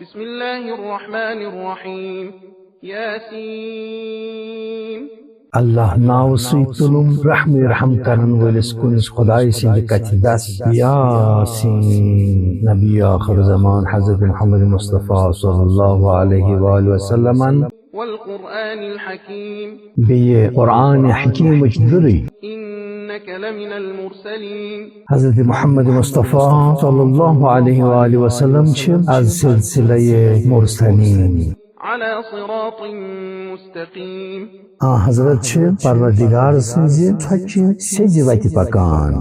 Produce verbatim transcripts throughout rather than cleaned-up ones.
بسم الله الرحمن الرحيم. ياسين. اللہ ناو سۭتۍ تُلُم رحم رحم کرن وٲلِس کُنِس خۄدایہِ سٕنٛدِ کتھِ دس۔ یاسین۔ نبی آخر زمان حضرت محمد مصطفیٰ صلی اللہ علیہ وآلہ وسلمن۔ والقرآن الحكيم. بیٚیہِ قرآن حکیمٕچ دٕرٕے۔ إنك لمن المرسلين. حضرت محمد مصطفیٰ صلی اللہ علیہ وآلہ وسلم چھِ از سلسلہ مرسلین۔ على صراط مستقيم. آ حضرت چھِ پروردگار سٕنٛزِ سۄچہِ سیٚزِ وتہِ پکان۔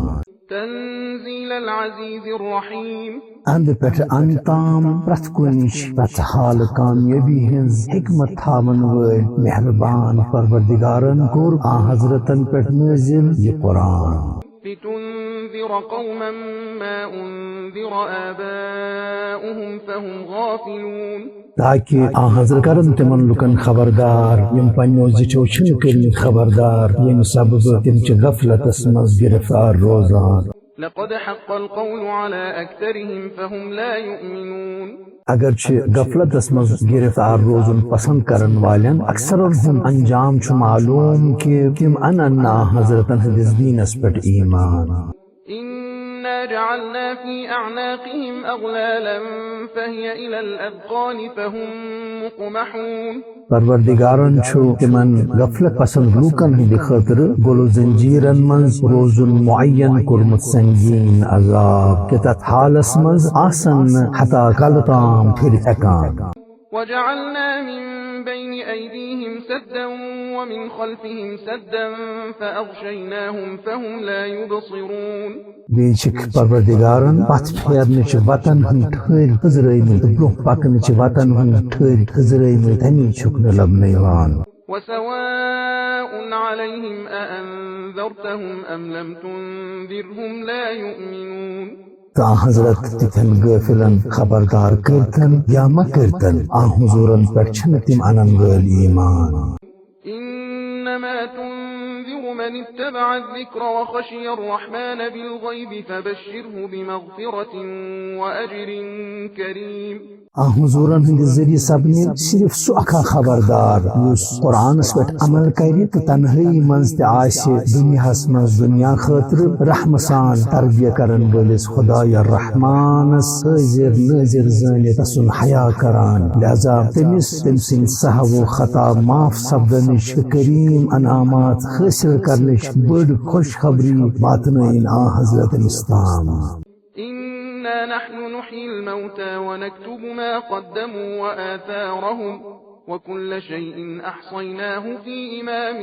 تنزيل العزيز الرحيم. اندٕ پٮ۪ٹھٕ اندٕ تام پرٛٮ۪تھ کُنِچ پرٛٮ۪تھ حالہٕ کامیٲبی ہٕنٛز حکمت تھاون وٲلۍ مہربان پروردگارن کوٚر آ حضرتن پٮ۪ٹھ نٲزِل یہِ قرآن۔ لتنذر قوما ما أنذر آباؤهم فهم غافلون. تاکہ آ حضرت کرن تمن لُکن خبردار، یِم پننیو زِٹھیو چھِنہٕ کٔرمٕتۍ خبردار، ییٚمہِ سببہٕ تِم چھِ غفلتس منٛز گرفتار روزان۔ لقد حق القول على أكثرهم فهم لا يؤمنون. اگرچہِ غفلتس منٛز گرفتار روزُن پسند کرن والٮ۪ن اکثرن ہُنٛد انجام چھُ معلوم کہِ تِم انن نہٕ آ حضرتن ہٕنٛدِس دیٖنس پٮ۪ٹھ ایمان۔ إنا جعلنا في أعناقهم أغلالا فهي إلى الأذقان فهم مقمحون. پروردگارن چھُ تِمن غفلت پسند لوٗکن ہٕنٛدِ خٲطرٕ گُلہٕ زنجیرن منٛز روزُن معین کوٚرمُت سنگین عذاب، کہِ تتھ حالس منٛز آسن نہٕ حتی کلہٕ تام پھِرِتھ ہٮ۪کان۔ وجعلنا من بين أيديهم سدا ومن خلفهم سدا فأغشيناهم فهم لا يبصرون. بیٚیہِ چھِکھ پروردگارن پتھ پھیرنٕچہِ وتن ہٕنٛدۍ ٹھٔرۍ تھٔزرٲومٕتۍ تہٕ برٛونٛہہ پکنٕچہِ وتن ہٕنٛدۍ ٹھٔرۍ تھٔزرٲومٕتۍ، تمی چھُکھ نہٕ لبنہٕ یِوان۔ وسواء عليهم أأنذرتهم أم لم تنذرهم لا يؤمنون. تہٕ آ حضرت تِتھٮ۪ن غٲفلن خبردار کٔرتن یا مہ کٔرتن، آ حضوٗرن پٮ۪ٹھ چھِنہٕ تِم انن وٲلۍ ایمان۔ إنما تنذر من اتبع الذكر وخشي الرحمن بالغيب فبشره بمغفرة وأجر كريم. آ حضوٗرن ہٕنٛدِ ذٔریعہٕ سپدِ صرف سُہ اکھا خبردار یُس قرآنس پٮ۪ٹھ عمل کرِ تہٕ تنہٲیی منٛز تہِ آسہِ دُنیاہس منٛز دُنیا خٲطرٕ رحمہٕ سان تربیت کرن وٲلِس خدایہ رحمانس حٲضِر نٲظِر زٲنِتھ تسُنٛد حیا کران۔ لہذا تٔمِس، تٔمۍ سٕنٛدۍ سہو و خطا معاف سپدنٕچ تہٕ کریم انعامات حٲصِل کرنٕچ بٔڑ خوشخبری واتنٲوِن آ حضرت أمِس تام۔ إنا نحن نحيي الموتى ونكتب ما قدموا وآثارهم وكل شيء أحصيناه في إمام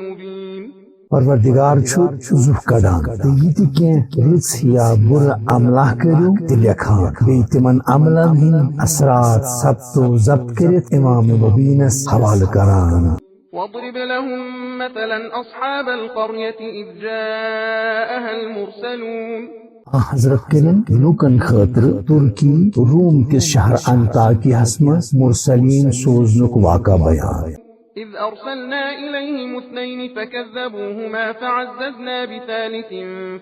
مبين. پروردگار چھُ زُو کڑان تہٕ یہِ تہِ کینٛہہ رٕژ یا بُرٕ عملہ کٔرِو تہِ لیکھان، بیٚیہِ تِمن عملن ہٕنٛدۍ اثرات ثبت و ضبط کٔرِتھ امام مبینس حوالہٕ کران۔ واضرب لهم مثلا أصحاب القرية إذ جاءها المرسلون. آ حضرت کٔرِن لوٗکن خٲطرٕ ترکی روم کِس شہر انطاکیہس منٛز مرسلین سوزنُک واقعہ بیان۔ إذ أرسلنا إليهم اثنين فكذبوهما فعززنا بثالث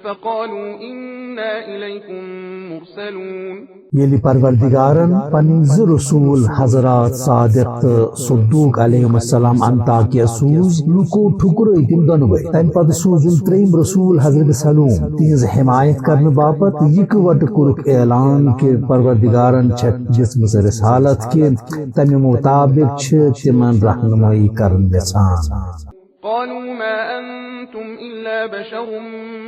فقالوا إنا إليكم مرسلون. ییٚلہِ پروردگارن پنٕنۍ زٕ رسول حضرات صادق تہٕ صدوق علیہم السلام انطاکیہ سوٗز، لوٗکو ٹھُکرٲے تِم دۄنوے۔ تمہِ پتہٕ سوٗزُن ترٛیٚیِم رسول حضرت سلوم تِہنٛز حمایت کرنہٕ باپتھ، تہٕ یِکہٕ وٹہٕ کوٚرُکھ اعلان کہِ پروردگارن چھکھ دِژمٕژ رسالت کہِ تمہِ مطابق چھِ تِمن رہنمٲیی کرٕنۍ یژھان۔ قالوا ما أنتم إلا بشر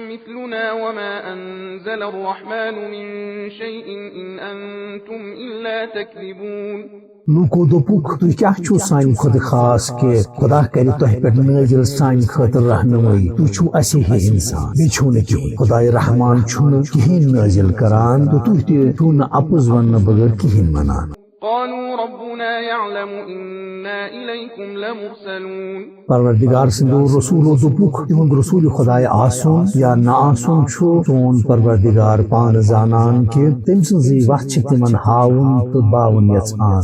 مثلنا وما أنزل الرحمن من شيء إن أنتم إلا تكذبون. لوٗکو دوٚپُکھ، تُہۍ کیٛاہ چھِو سانہِ کھۄتہٕ خاص کہِ خۄدا کرِ تۄہہِ پٮ۪ٹھ نٲزِل سانہِ خٲطرٕ رہنمٲیی؟ تُہۍ چھِو اَسہِ ہِوۍ اِنسان، بیٚیہِ چھِو نہٕ کِہیٖنۍ۔ خۄداے رحمان چھُنہٕ کِہیٖنۍ نٲزِل کران تہٕ تُہۍ تہِ چھِو نہٕ اَپُز وننہٕ بغٲر کِہیٖنۍ ونان۔ قالوا ربنا يعلم إنا إليكم لمرسلون. پروردگار سٕنٛدیو رسوٗلو دوٚپُکھ، تِہُنٛد رسوٗلِ خۄداے آسُن یا نہ آسُن چھُ سون پروردگار پانہٕ زانان کہِ تٔمۍ سٕنٛزٕے وَتھ چھِ تِمن ہاوُن تہٕ باوُن یژھان۔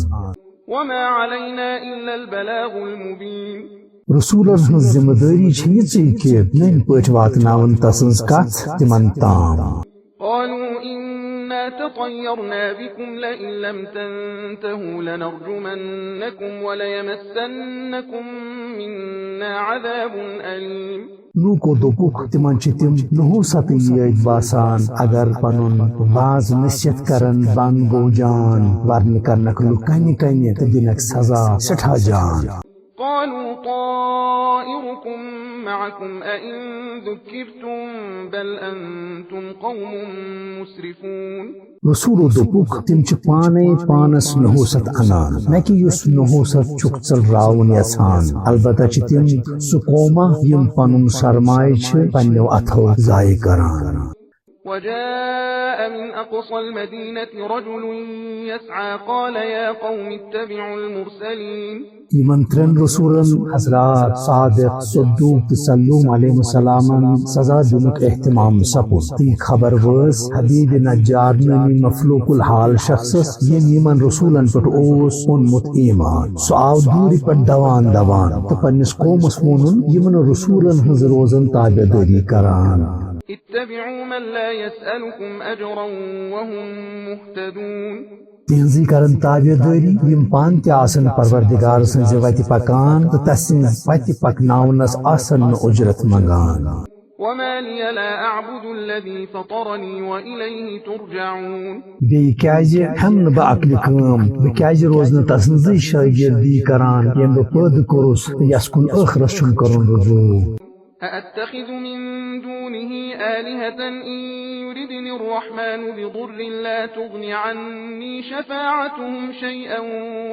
وما علينا إلا البلاغ المبين. رسوٗلن ہٕنٛز ذمہٕ دٲری چھِ یِژٕے کہِ نٔنۍ پٲٹھۍ واتناوُن تسٕنٛز کتھ تِمن تام۔ قالوا إنا تطيرنا بكم لئن لم تنتهوا لنرجمنكم وليمسنكم منا عذاب أليم. لوٗکو دوٚپُکھ، تِمن چھِ تِم نحوستٕے یٲتۍ باسان، اگر پنُن واز نصیحت کرن بنٛد گوٚو جان، ورنہٕ کرنکھ لُکھ کنہِ کنہِ تہٕ دِنکھ سزا سٮ۪ٹھاہ جان۔ قالوا طائركم معكم أئن ذكرتم بل أنتم قوم مسرفون. رسولو دوٚپُکھ، تِم چھِ پانے پانس نحوست انان، نہ کہِ یُس نحوست چھُکھ ژٔلراوُن یژھان۔ البتہ چھِ تِم سُہ قوما یِم پنُن سرمایہ چھِ پننیو اتھو ضایع کران۔ وجاء من أقصى المدينة رجل يسعى قال يا قوم اتبعوا المرسلين. یِمن ترٛٮ۪ن رسولن حضرات صادق، صدوق تہٕ سلوم علیہ السلامن سزا دِنُک اہتمام سپُد۔ تہٕ یہِ خبر وٲژ حبیب نجار نٲمی مفلوق الحال شخصس، ییٚمۍ یِمن رسولن پٮ۪ٹھ اوس اوٚنمُت ایمان۔ سُہ آو دوٗرِ پٮ۪ٹھ دوان دوان تہٕ پننِس قومس ووٚنُن، یِمن رسولن ہٕنٛز روزن تابع دٲری کران۔ اتبعوا من لا يسألكم أجرا وهم مهتدون. تِہنٛزٕے کرن تابع دٲری، یِم پانہٕ تہِ آسن پروردگار سٕنٛزِ وتہِ پکان تہٕ تسٕنٛز وتہِ پکناونس آسن نہٕ اجرت منگان۔ وما لي لا أعبد الذي فطرني وإليه ترجعون. بیٚیہِ کیازِ ہٮ۪مہٕ نہٕ بہٕ عقلہِ کٲم؟ بہٕ کیازِ روزٕ نہٕ تسٕنٛزٕے شٲگِردی کران، ییٚمۍ بہٕ پٲدٕ کوٚرُس تہٕ یس کُن ٲخرس چھُم کرُن رجوع؟ أأتخذ من دونه آلهة إن يردن الرحمن بضر لا تغن عني شفاعتهم شيئا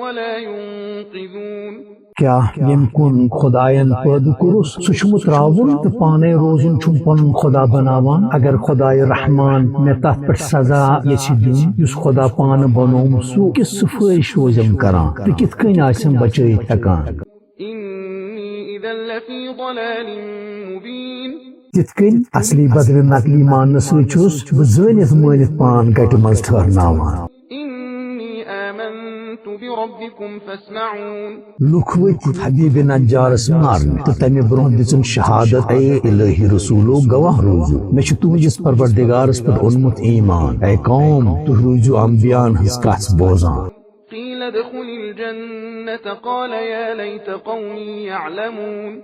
ولا ينقذون. کیٛاہ ییٚمہِ کُن خۄدایَن پٲدٕ کوٚرُس، سُہ چھُم ترٛاوُن تہٕ پانَے روزُن چھُم پنُن خۄدا بناوان؟ اگر خۄدایہِ رحمان مےٚ تَتھ پٮ۪ٹھ سزا یژھِ دیُن، یُس خۄدا پانہٕ بنووُم، سُہ کِژھ سفٲرِش روزٮ۪م کران تہٕ کِتھ کٔنۍ آسٮ۪م بچٲیِتھ ہٮ۪کان؟ إني إذا لفي ضلال مبين. تِتھ کٔنۍ اصلی بدلہٕ نقلی ماننہٕ سۭتۍ چھُس بہٕ زٲنِتھ مٲنِتھ پان گٹہِ منٛز ٹھہرناوان۔ إني آمنت بربكم فاسمعون. لُکھ ؤتھۍ حبیب نجارس مارنہِ تہٕ تمہِ برونٛہہ دِژٕن شہادت، اے الہی رسولو، گواہ روٗزِو، مےٚ چھُ تُہنٛدِس پروردگارس پٮ۪ٹھ اوٚنمُت ایمان۔ اے قوم، تُہۍ روٗزِو انبیاہن ہٕنٛز کتھ بوزان۔ قيل ادخل الجنة قال يا ليت قومي يعلمون.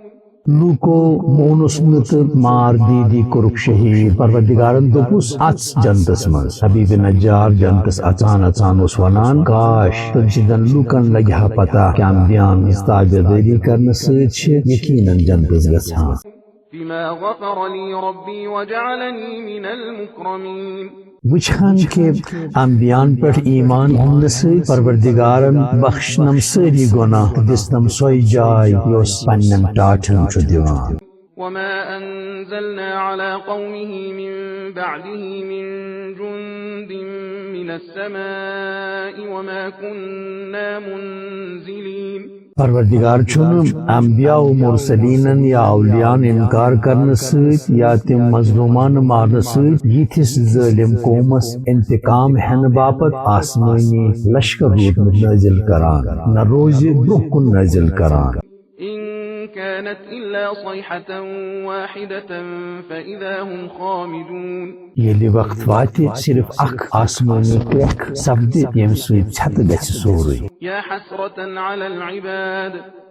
لوٗکو مونُس نہٕ تہٕ مار دی دی کوٚرُکھ شہیٖد۔ پروردگارن دوٚپُس، "اَژ جنتس منٛز۔" حبیب نجار جنتس اژان اژان اوس ونان، "کاش، تٔمۍ سٕنٛدٮ۪ن لوٗکن لگہِ ہا پتہ کہِ انبیاہن ہٕنٛز تابعدٲری کرنہٕ سۭتۍ چھِ یقیناً جنتس گژھان۔" بما غفر لي ربي وجعلني من المكرمين. وٕچھان کہِ انبیاہن پٮ۪ٹھ ایمان اوٚننہٕ سۭتۍ پروردگارن بخشنم سٲری گۄناہ تہٕ دِژنم سۄے جاے یۄس پننٮ۪ن ٹاٹھٮ۪ن چھُ دِوان۔ وما أنزلنا على قومه من بعده من جند من السماء وما كنا منزلين. پروردگار چھُنہٕ انبیاء و مرسلینن یا اولیاءن انکار کرنہٕ سۭتۍ یا تِم مظلومان مارنہٕ سۭتۍ یِتھِس ظٲلم قومس انتقام ہٮ۪نہٕ باپتھ آسمٲنی لشکر روٗدمُت نٲزِل کران، نہ روزِ برٛونٛہہ کُن نٲزِل کران۔ إن كانت إلا صيحة واحدة فإذا هم خامدون. ییٚلہِ وقت واتہِ، صرف اکھ آسمٲنی کرٛٮ۪کھ سپدِ، ییٚمہِ سۭتۍ ژھٮ۪تہٕ گژھِ سورُے۔ يا حسرة على العباد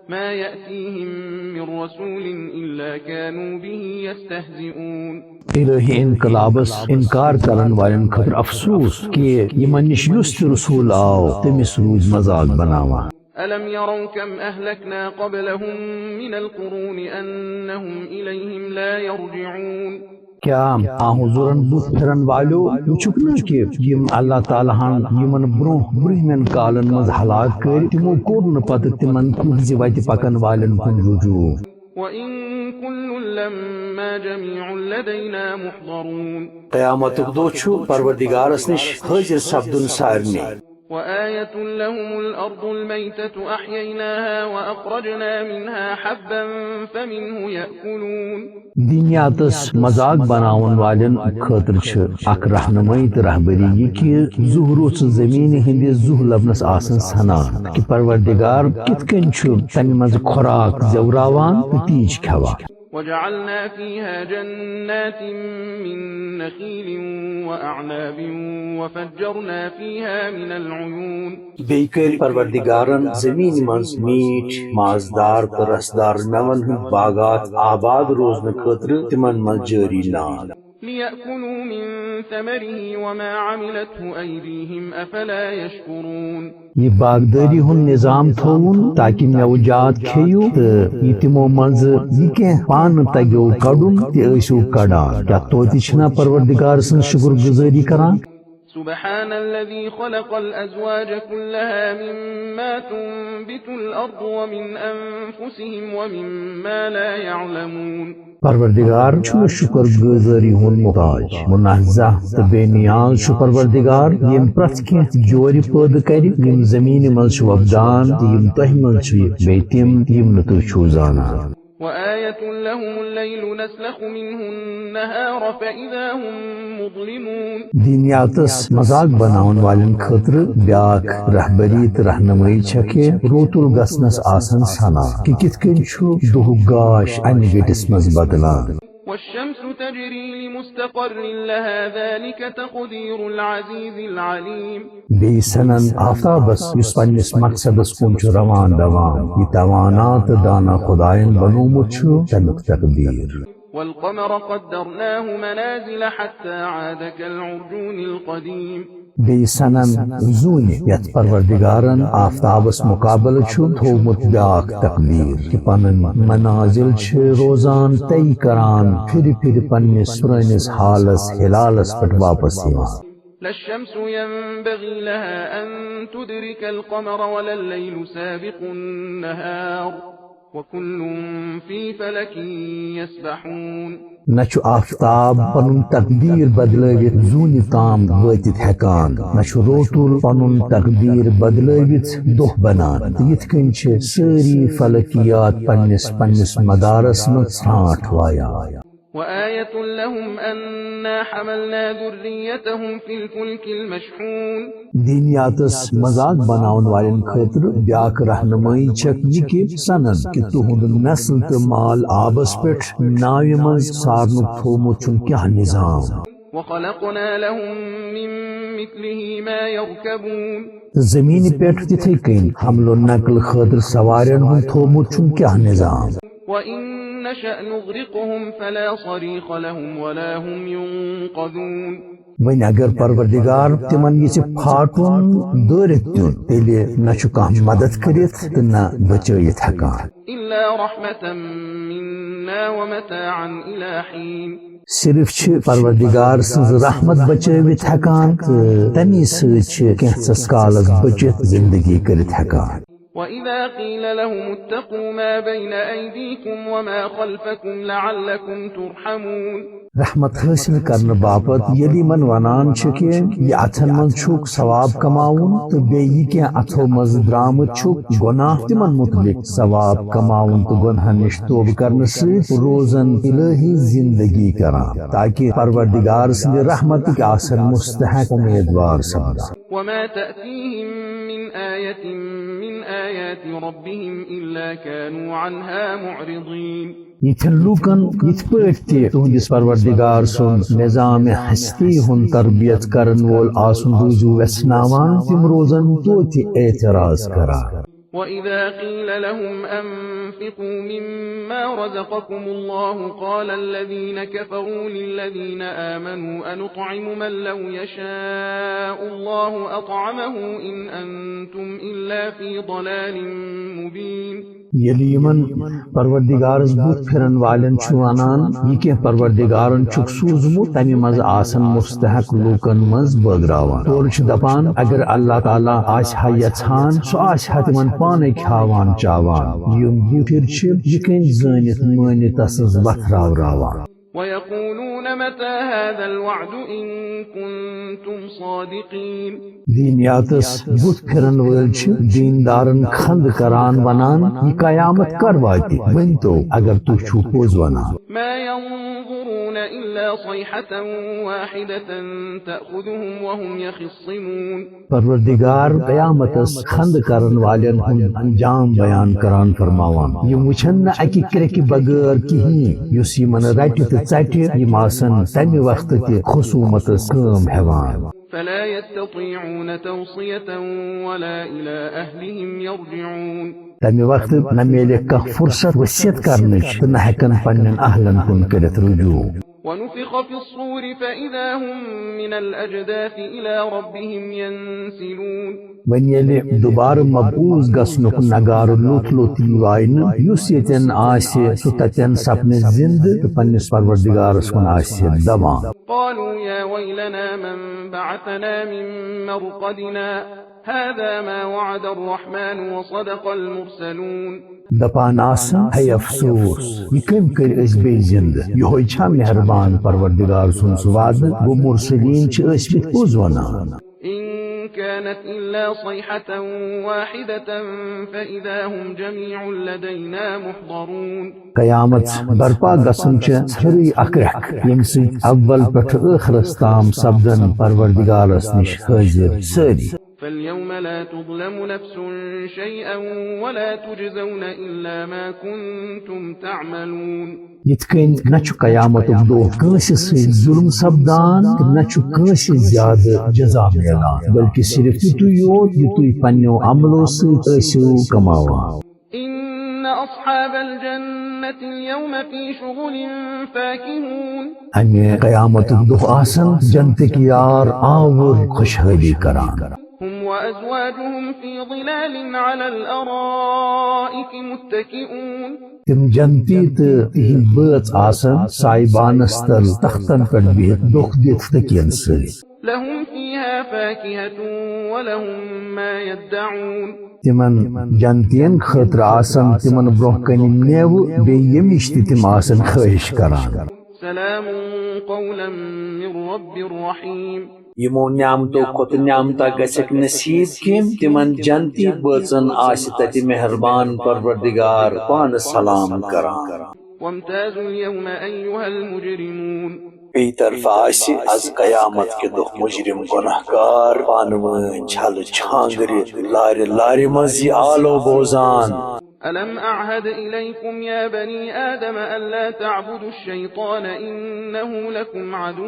ما يأتيهم من رسول إلا كانوا به يستهزئون. الہی انقلابس انکار کرن والٮ۪ن خٲطرٕ افسوس کہِ یِمن نِش یُس تہِ رسول آو، تٔمِس روٗدۍ مذاق بناوان۔ ألم يروا كم أهلكنا قبلهم من القرون أنهم إليهم لا يرجعون. کیٛاہ آ حضوٗرن بُتھ پھِرن والیو وٕچھُکھ نہٕ کہِ یِم اللہ تعالیٰ ہن یِمن برٛونٛہہ برٛونٛہمٮ۪ن کالن منٛز ہلاک کٔرۍ، تِمو کوٚر نہٕ پتہٕ تِمن تِہنٛزِ وتہِ پکن والٮ۪ن کُن رجوع؟ وإن كل لما جميع لدينا محضرون. قیامتُک دۄہ چھُ پروردگارس نِش حٲضِر سپدُن سارنٕے۔ وآية لهم الأرض الميتة أحييناها وأخرجنا منها حبا فمنه يأكلون. دنیاتس مذاق بناون والٮ۪ن خٲطرٕ چھِ اکھ رہنمٲیی تہٕ رہبری یہِ کہِ زُو روٚژھ زمینہِ ہٕنٛدِ زُو لبنس آسن سنان کہِ پروردگار کِتھ کٔنۍ چھُ تمہِ منٛزٕ خوراک زٮ۪وراوان تہٕ تیٖج کھٮ۪وان۔ وجعلنا فيها جنات من نخيل وأعناب وفجرنا فيها من العيون. بیٚیہِ کٔرۍ پروردگارن زٔمیٖنہِ منٛز میٖٹھۍ، مازدار تہٕ رسدار مٮ۪وَن ہٕنٛدۍ باغات آباد روزنہٕ خٲطرٕ تِمن منٛز جٲری نار۔ ليأكلوا من ثمره وما عملته أيديهم أفلا يشكرون. یہِ باغدٲری ہُنٛد نظام تھووُن تاکہِ مٮ۪وٕ جات کھیٚیِو تہٕ یہِ تِمو منٛزٕ یہِ کینٛہہ پانہٕ تَگیو کَڑُن تہِ ٲسِو کَڑان۔ کیٛاہ توتہِ چھِنا پروردگار سٕنٛز شُکر گُزٲری کران؟ سبحان الذي خلق الأزواج كلها مما تنبت الأرض ومن أنفسهم ومما لا يعلمون. پروردگار چھُنہٕ شُکر گُزٲری ہُنٛد محتاج، منزہ تہٕ بے نیاز چھُ پروردگار، ییٚمۍ پرٛٮ۪تھ کینٛہہ جورِ پٲدٕ کرِ، یِم زٔمیٖنہِ منٛز چھِ وۄپدان تہٕ یِم تۄہہِ منٛز چھِ، بیٚیہِ تِم، یِم نہٕ تُہۍ چھِو زانان۔ وآية لهم الليل نسلخ منه النهار فإذا هم مظلمون. دینیاتس مذاق بناون والٮ۪ن خٲطرٕ بیاکھ رہبری تہٕ رہنمٲیی چھکھ یہِ روتُل گژھنس آسان سنان کہِ کِتھ کٔنۍ چھُ دُہُک گاش انہِ گٔٹِس منٛز بدلان۔ والشمس تجري لمستقر لها ذلك تقدير العزيز العليم. بیٚیہِ سنن آفتابس یُس پننِس مقصدس کُن چھُ روان دوان، یہِ توانا تہٕ دانا خداین بنوومُت چھُ تمیُک تقدیر۔ والقمر قدرناه منازل حتى عاد كالعرجون القديم. بیٚیہِ سنن زوٗنہِ یتھ پروردگارن آفتابس مقابلہٕ چھُ تھوومُت بیاکھ تقدیر کہِ پنٕنۍ منازل چھِ روزان طے کران، پھرِ پھرِ پننِس پرٲنِس حالس ہلالس پٮ۪ٹھ واپس یِوان۔ لا الشمس ينبغي لها أن تدرك القمر ولا الليل سابق النهار وكل في فلك يسبحون. نہ چھُ آفتاب پنُن تقدیر بدلٲوِتھ زوٗنہِ تام وٲتِتھ ہٮ۪کان، نہ چھُ روتُل پنُن تقدیر بدلٲوِتھ دۄہ بنان۔ تہٕ یِتھ کٔنۍ چھِ سٲری فلکیات پننِس پننِس مدارس منٛز ژھرانٛٹھ وایان۔ وآية لهم أنا حملنا ذريتهم في الفلك المشحون. دینیاتس مذاق بناون والٮ۪ن خٲطرٕ بیاکھ رہنمٲیی چھکھ یہِ کہِ سنن کہِ تُہُنٛد نسل تہٕ مال آبس پٮ۪ٹھ ناوِ منٛز سارنُک تھوومُت چھُن کیٛاہ نظام۔ وخلقنا لهم من مثله ما يركبون. تہٕ زٔمیٖنہِ پٮ۪ٹھ تِتھے کٔنۍ حمل و نقل خٲطرٕ سوارٮ۪ن ہُنٛد تھوومُت چھُن کیٛاہ نظام۔ وإن نشأ نغرقهم فلا صريخ لهم ولا هم ينقذون. وۄنۍ اگر پروردگار تِمن یژھِ پھاٹُن دٲرِتھ دیُن، تیٚلہِ نہ چھُ کانٛہہ مدد کٔرِتھ تہٕ نہ بچٲیِتھ ہٮ۪کان۔ إلا رحمة منا ومتاعا إلى حين. صرف چھِ پروردگار سٕنٛز رحمت بچٲوِتھ ہٮ۪کان تہٕ تمی سۭتۍ چھِ کینٛژس کالس بچِتھ زندگی کٔرِتھ ہٮ۪کان۔ وإذا قيل لهم اتقوا ما بين أيديكم وما خلفكم لعلكم ترحمون. رحمت حٲصِل کرنہٕ باپتھ ییٚلہِ یِمن ونان چھِ کہِ یہِ اتھن منٛز چھُکھ ثواب کماوُن تہٕ بیٚیہِ یہِ کینٛہہ اتھو منٛز درامُت چھُکھ گۄناہ، تِمن مُتعلق ثواب کماوُن تہٕ گۄنہن نِش توبہٕ کرنہٕ سۭتۍ روزن الہی زندگی کران، تاکہِ پروردگار سٕنٛدِ رحمتٕکۍ آسن مستحق امیدوار سپدان۔ وما تأتيهم من آية من آيات ربهم إلا كانوا عنها معرضين. یِتھٮ۪ن لوٗکن یِتھ پٲٹھۍ تہِ تُہنٛدِس پروردگار سُنٛد نظام ہستی ہُنٛد تربیت کرن وول آسُن روٗزِو وٮ۪ژھناوان، تِم روزن توتہِ اعتراض کران۔ وإذا قيل لهم أنفقوا مما رزقكم الله قال الذين كفروا للذين آمنوا أنطعم من لو يشاء الله أطعمه إن أنتم إلا في ضلال مبين. ییٚلہِ یِمن پروردگارس بُتھ پھِرن والٮ۪ن چھُ ونان، یہِ کینٛہہ پروردگارن چھُکھ سوٗزمُت، تمہِ منٛز آسن مستحق لوٗکن منٛز بٲگراوان۔ تورٕ چھِ دپان، اگر اللہ تعالیٰ آسہِ ہا یژھان، سُہ آسہِ ہا تِمن پانے کھیاوان چاوان۔ یِم بُتھِر چھِ یہِ کٔمۍ زٲنِتھ مٲنِتھ تسٕنٛز وتھ راوراوان۔ ويقولون متى هذا الوعد إن كنتم صادقين؟ دینیاتس بُتھ پھِرن وٲلۍ چھِ دیندارن کھنٛد کران، ونان، یہِ قیامت کر واتہِ؟ ؤنۍ تو، اگر تُہۍ چھِو پوٚز ونان۔ ما ينظرون إلا صيحة واحدة تأخذهم وهم يخصمون. پروردگار قیامتس کھنٛد کرن والٮ۪ن ہُنٛد انجام بیان کران فرماوان، یِم وٕچھن نہٕ اکہِ کرٛیٚکہِ بغٲر کِہیٖنۍ، یُس یِمن رٹہِ تہٕ ژٹہِ، یِم آسن تمہِ وقتہٕ تہِ خصوٗمتس کٲم ہٮ۪وان۔ فلا يستطيعون توصية ولا إلى أهلهم يرجعون۔ تمہِ وقتہٕ نہ میلہِ کانٛہہ فرصت وصیت کرنٕچ تہٕ نہ ہٮ۪کن پننٮ۪ن اہلن کُن کٔرِتھ رجوع۔ ونفخ في الصور فإذا هم من الأجداث إلى ربهم ينسلون۔ وۄنۍ ییٚلہِ دُبارٕ مبعوث گژھنُک نغارٕ لوٚت لوٚت یی واینہٕ، یُس ییٚتٮ۪ن آسہِ، سُہ تتٮ۪ن سپنہِ زِندٕ تہٕ پننِس پروردگارس کُن آسہِ دوان۔ قالوا يا ويلنا من بعثنا من مرقدنا هذا ما وعد الرحمن وصدق المرسلون۔ دپان آسہٕ، ہے افسوس، یہِ کٔمۍ کٔرۍ أسۍ بیٚیہِ زِندٕ؟ یِہوٚے چھا مہربان پروردگار سُنٛد سُہ وعدٕ؟ گوٚو مرسلین چھِ ٲسۍ مٕتۍ پوٚز ونان۔ إن كانت إلا صيحة واحدة فإذا هم جميع لدينا محضرون۔ قیامت برپا گژھن چھِ ژھرٕے اکھ رٮ۪کھ، ییٚمہِ سۭتۍ اول پٮ۪ٹھٕ ٲخرس تام سپدن پروردگارس نِش حٲضِر سٲری۔ فاليوم لا تظلم نفس شيئا ولا تجزون إلا ما كنتم تعملون۔ یِتھ کٔنۍ نہ چھُ قیامتُک دۄہ کٲنٛسہِ سۭتۍ ظُلم سپدان تہٕ نہ چھُ کٲنٛسہِ زیادٕ جزا میلان، بلکہِ صرف تِتُے یوت یہِ تُہۍ پننیو عملو سۭتۍ ٲسِو کماوان۔ إن أصحاب الجنة اليوم في شغل فاكهون۔ امہِ قیامتُک دۄہ آسن جنتٕکۍ یار آوُر خۄشحٲلی کران۔ هم وأزواجهم في ظلال على الأرائك متكئون۔ تِم جنتی تہٕ تِہنٛدۍ بٲژ آسن سایبانس تل تختن پٮ۪ٹھ بِہِتھ دۄکھ دِتھ تٔکین سۭتۍ۔ لهم فيها فاكهة ولهم ما يدعون۔ تِمن جنتین خٲطرٕ آسن تِمن برونٛہہ کنہِ میوٕ، بیٚیہِ ییٚمِچ تہِ تِم آسن خٲہِش کران۔ سلام قولا من رب رحيم۔ یِمو نعمتو کھۄتہٕ نعمتا گژھکھ نصیب کِم؟ تِمن جنتی بٲژن آسہِ تتہِ مہربان پروردگار پانہٕ سلام کران۔ وامتازوا اليوم أيها المجرمون۔ بیٚیہِ طرفہٕ آسہِ از قیامت کہِ دۄہ مجرم گۄناہ گار پانہٕ وٲنۍ چھلہٕ چھانگرِ لارِ لارِ منٛز یہِ آلو بوزان۔ ألم أعهد إليكم يا بني آدم ألا تعبدوا الشيطان إنه لكم عدو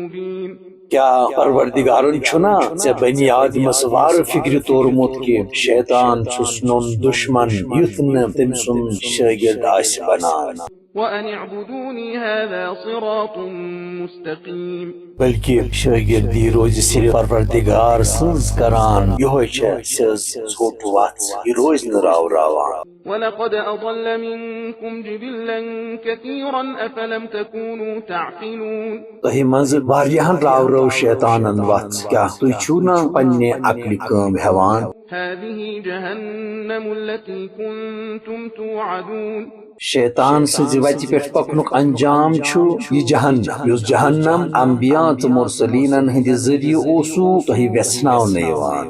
مبين۔ کیٛاہ پروردگارن چھُنا ژےٚ بنی آدمس وارٕ فکرِ تورمُت کہِ شیطان چھُس نوٚن دُشمن، یُتھ نہٕ تٔمۍ سُنٛد شٲگرد آسہِ بنان؟ وأن اعبدوني هذا صراط مستقيم۔ بلکہِ شٲگردی روزِ صرف پروردگار سٕنٛز کران، یِہوٚے چھےٚ سیٚز ژھوٚٹ وتھ، یہِ روزِ نہٕ راوراوان۔ ولقد أضل منكم جبلا كثيرا أفلم تكونوا تعقلون۔ تۄہہِ منٛزٕ واریاہن راورٲو شیطانن وتھ، کیٛاہ تُہۍ چھِو نا پننہِ عقلہِ کٲم ہٮ۪وان؟ هذه جهنم التي كنتم توعدون۔ شیطان سٕنٛزِ وتہِ پٮ۪ٹھ پکنُک انجام چھُ یہِ جہنم، یُس جہنم انبیاء تہٕ مرسلیٖنن ہٕنٛدِ ذٔریعہٕ اوسوٕ تۄہہِ وٮ۪ژھناونہٕ یِوان۔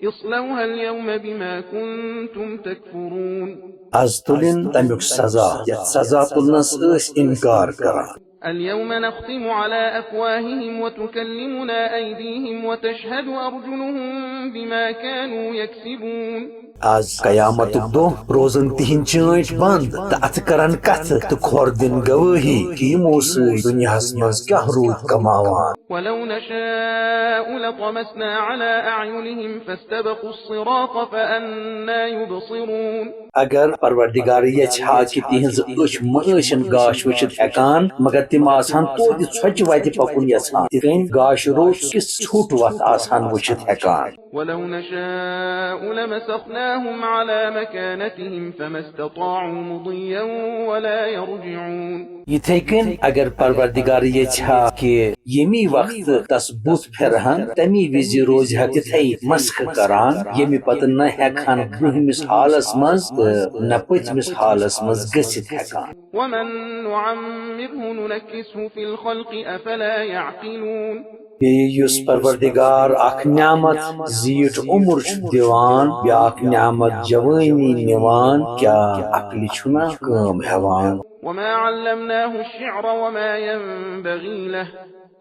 اصلوها اليوم بما كنتم تكفرون۔ از تُلِن تمیُک سزا، یتھ سزا تُلنس ٲسۍ انکار کران۔ اليوم نختم على أفواههم وتكلمنا أيديهم وتشهد أرجلهم بما كانوا يكسبون۔ از قیامتُک دۄہ روزن تِہنٛدۍ چٲنٛٹۍ بنٛد تہٕ اتھٕ کرن کتھٕ تہٕ کھۄر دِن گوٲہی کہِ یِمو سۭتۍ دُنیاہس منٛز کیٛاہ روٗد کماوان۔ ولو نشاء لطمسنا على أعينهم فاستبقوا الصراط فأنى يبصرون۔ اگر پروردگار یژھِ ہا کہِ تِہنٛز أچھ مہٕ ٲسِن گاش وٕچھِتھ ہٮ۪کان، مگر تِم آسہٕ ہن توتہِ ژھۄچہِ وتہِ پکُن یژھان، تِتھ کٔنۍ گاش روٚس کِژھ ژھوٚٹ وتھ آسہٕ ہن وٕچھِتھ ہٮ۪کان۔ ولو نشاء لمسخنا هم على مكانتهم فما استطاعوا مضيا ولا يرجعون. یِتھے کٔنۍ اگر پروردگار یژھِ ہا کہِ ییٚمی وقتہٕ تس بُتھ پھرہن، تمی وِزِ روزِ ہا تِتھے مسخہٕ کران، ییٚمہِ پتہٕ نہ ہٮ۪کہٕ ہن برٛونٛہمِس حالس منٛز تہٕ نہ پٔتمِس حالس منٛز گٔژھِتھ ہٮ۪کان۔ ومن نعمره ننكسه في الخلق أفلا يعقلون. بیٚیہِ یُس پروردگار اکھ نعمت زیٖٹھ عمر چھُ دِوان، بیٛاکھ نعمت جوٲنی نِوان، کیٛاہ عقلہِ چھُنہ کٲم ہٮ۪وان؟ وما علمناه الشعر وما ينبغي له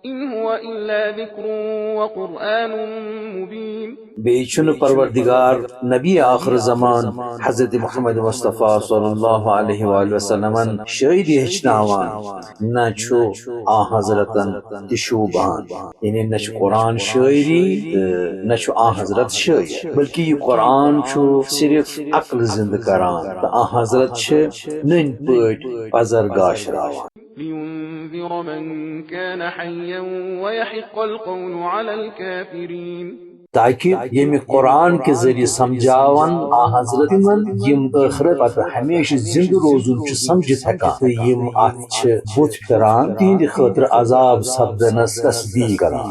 إن هو إلا ذكر وقرآن مبين. بیٚیہِ چھُنہٕ پروردگار نبی آخر زمان حضرت محمد مصطفیٰ صلی اللہ علیہ وآلہ وسلمن شٲعری ہیٚچھناوان، نہ چھُ آ حضرتن تہِ شوٗبان۔ یعنی نہ چھُ قرآن شٲعری تہٕ نہ چھُ آ حضرت شٲعر، بلکہِ یہِ قرآن چھُ صرف عقل زِندٕ کران تہٕ آ حضرت چھِ نٔنۍ پٲٹھۍ پزر گاشراوان۔ لينذر من كان حيا ويحق القول على الكافرين. تاکہ ییٚمہِ قرآن کہِ ذٔریعہٕ سمجھاوان آ حضرت تِمن یِم ٲخرت پتہٕ ہمیشہِ زِندٕ روزُن چھُ سمجھِتھ ہٮ۪کان تہٕ یِم اتھ چھِ بُتھ پھِران، تِہنٛدِ خٲطرٕ عذاب سپدنس تصدیق کران۔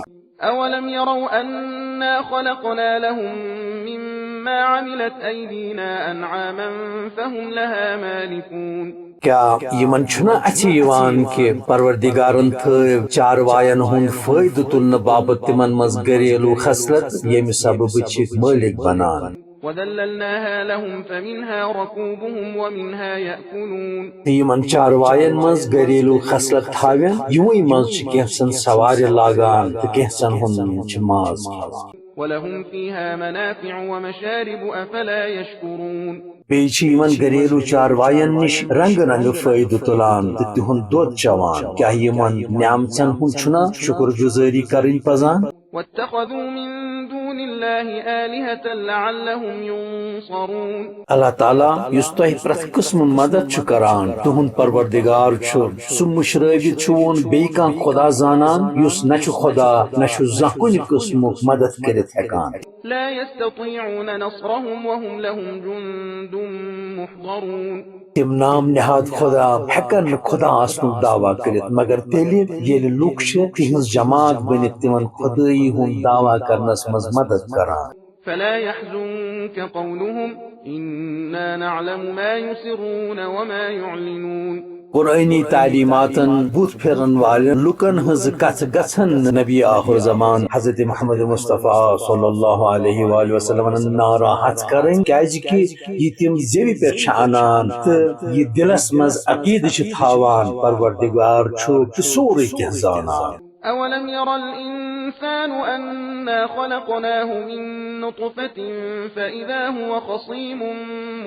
أولم يروا أنا خلقنا لهم مما عملت أيدينا أنعاما فهم لها مالكون. کیا یمن چھُنہ اَتھِ یِوان کہِ پروردگارن تھٲو چاروایَن ہُنٛد فٲیدٕ تُلنہٕ باپتھ تِمن منٛز گھریلو خصلت، ییٚمہِ سببہٕ چھِکھ مٲلِک بنان؟ وذللناها لهم فمنها ركوبهم ومنها يأكلون. تہٕ یِمن چاروایَن منٛز گھریلو خصلت تھاوٮ۪ن، یِموٕے منٛز چھِ کینٛژن سوارِ لاگان تہٕ کینٛژن ہُنٛد چھِ ماز کھٮ۪وان۔ ولهم فيها منافع ومشارب أفلا يشكرون. بیٚیہِ چھِ یِمن گھریلو چاروایَن نِش رنگہٕ رنگہٕ فٲیدٕ تُلان تہٕ تِہُنٛد دۄد چٮ۪وان۔ کیٛاہ یِمن نعمژن ہُنٛد چھُنہ شُکر گُزٲری کرٕنۍ پزان؟ واتخذوا من دون الله آلهة لعلهم ينصرون. اللہ تعالیٰ یُس تۄہہِ پرٛٮ۪تھ قٕسمہٕ مدد چھُ کران، تُہُنٛد پروردگار چھُ سُہ مُشرٲوِتھ، چھُ وۄنۍ بیٚیہِ کانٛہہ خدا زانان یُس نہ چھُ خدا، نہ چھُ زانٛہہ کُنہِ قٕسمُک مدد کٔرِتھ ہٮ۪کان۔ لا يستطيعون نصرهم وهم لهم جند محضرون. تِم نام نہاد خدا ہٮ۪کن نہٕ خدا آسنُک دعویٰ کٔرِتھ، مگر تیٚلہِ ییٚلہِ لُکھ چھِ تِہنٛز جماعت بٔنِتھ تِمن خدٲیی ہُنٛد دعویٰ کرنس منٛز مدد کران۔ فلا يحزنك قولهم إنا نعلم ما يسرون وما يعلنون. قرآنی تعلیماتن بُتھ پھِرن والٮ۪ن لُکن ہٕنٛز کتھ گژھن نہٕ نبی آخر زمان حضرت محمد مصطفیٰ صلی اللہ علیہ وآلہ وسلمن ناراحت کرٕنۍ، کیازِ کہِ یہِ تِم زیوِ پٮ۪ٹھ چھِ انان تہٕ یہِ دِلس منٛز عقیدٕ چھِ تھاوان، پروردگار چھُ تہٕ سورُے کینٛہہ زانان۔ أولم ير الإنسان أنا خلقناه من نطفة فإذا هو خصيم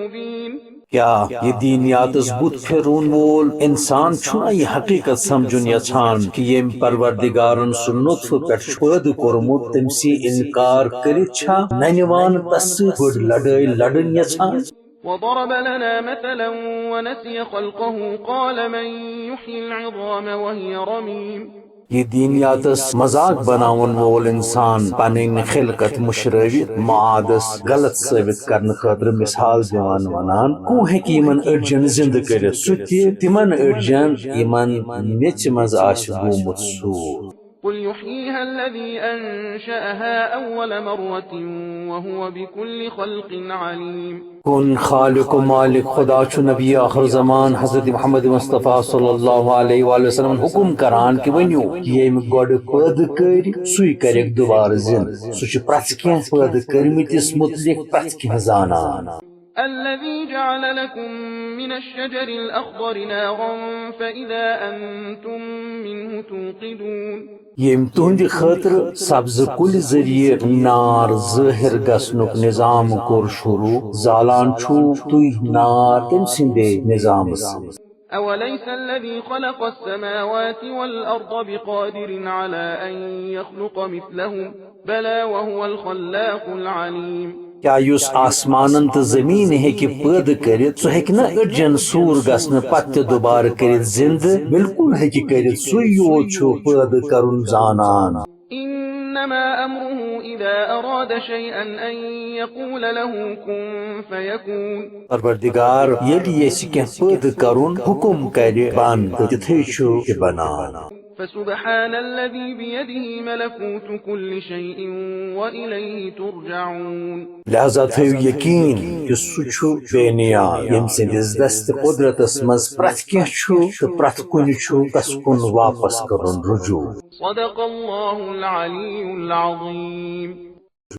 مبين. کیا یہِ دینیاتس بُتھ پھِرُن وول انسان چھُنہ یہِ حقیقت سمجھُن یژھان کہِ ییٚمۍ پروردگارن سُہ نطفہٕ پٮ۪ٹھ چھُ پٲدٕ کوٚرمُت، تٔمۍ سٕے انکار کٔرِتھ چھا ننہِ وانہٕ تس سۭتۍ بٔڑ لڑٲے لڑٕنۍ یژھان؟ وضرب لنا مثلا ونسي خلقه قال من يحيي العظام وهي رميم. یہِ دینیاتس مذاق بناون وول انسان پنٕنۍ خلقت مشرٲوِتھ معادس غلط ثٲبت کرنہٕ خٲطرٕ مثال دِوان ونان، کو ہیٚکہِ یِمن أڈجن زندٕ کٔرِتھ؟ سُہ تہِ تِمن أڈجن یِمن میٚژِ منٛز آسہِ گوٚمُت سوٗر۔ قل يحييها الذي أنشأها أول مرة وهو بكل خلق عليم. کُن خالق و مالک خدا چھُ نبی آخر زمان حضرت محمد مصطفیٰ صلی اللہ علیہ وآلہ وسلمن حکم کران کہِ ؤنِو، ییٚمۍ گۄڈٕ پٲدٕ کٔرۍ، سُے کرٮ۪کھ دُبارٕ زِنٛدٕ۔ سُہ چھُ پرٛٮ۪تھ کینٛہہ پٲدٕ کٔرمٕتِس مُتعلق پرٛٮ۪تھ کینٛہہ زانان۔ الذي جعل لكم من الشجر الأخضر نارا فإذا أنتم منه توقدون. ییٚمۍ تُہنٛدِ خٲطرٕ سبزٕ کُلۍ ذٔریعہٕ نار ظٲہِر گژھنُک نظام کوٚر شروٗع، زالان چھِو تُہۍ نار تٔمۍ سٕنٛدے نظامہٕ سۭتۍ۔ أوليس الذي خلق السماوات والأرض بقادر على أن يخلق مثلهم بلى وهو الخلاق العليم. کیا یُس آسمانن تہٕ زمین ہیٚکہِ پٲدٕ کٔرِتھ، سُہ ہیٚکہِ نہ أڈجن سوٗر گژھنہٕ پتہٕ تہِ دُبارٕ کٔرِتھ زِنٛدٕ؟ بالکل ہیٚکہِ کٔرِتھ، سُے یوت چھُ پٲدٕ کرُن زانان۔ إن إنما أمره إذا أراد شيئا أن يقول له كن فيكون. پروردگار ییٚلہِ یژھِ کینٛہہ پٲدٕ کرُن، حکم کرِ بند تہٕ تِتھے چھُ یہِ بنان۔ فسبحان الذي بيده ملكوت كل شيء وإليه ترجعون. لہذا تھٲیِو یقین کہِ سُہ چھُ بے نیاز، ییٚمہِ سٕنٛدِس دستِ قدرتس منٛز پرٛٮ۪تھ کینٛہہ چھُ تہٕ پرٛٮ۪تھ کُنہِ چھُ تس کُن واپس کرُن رجوع۔ صدق الله العلي العظيم.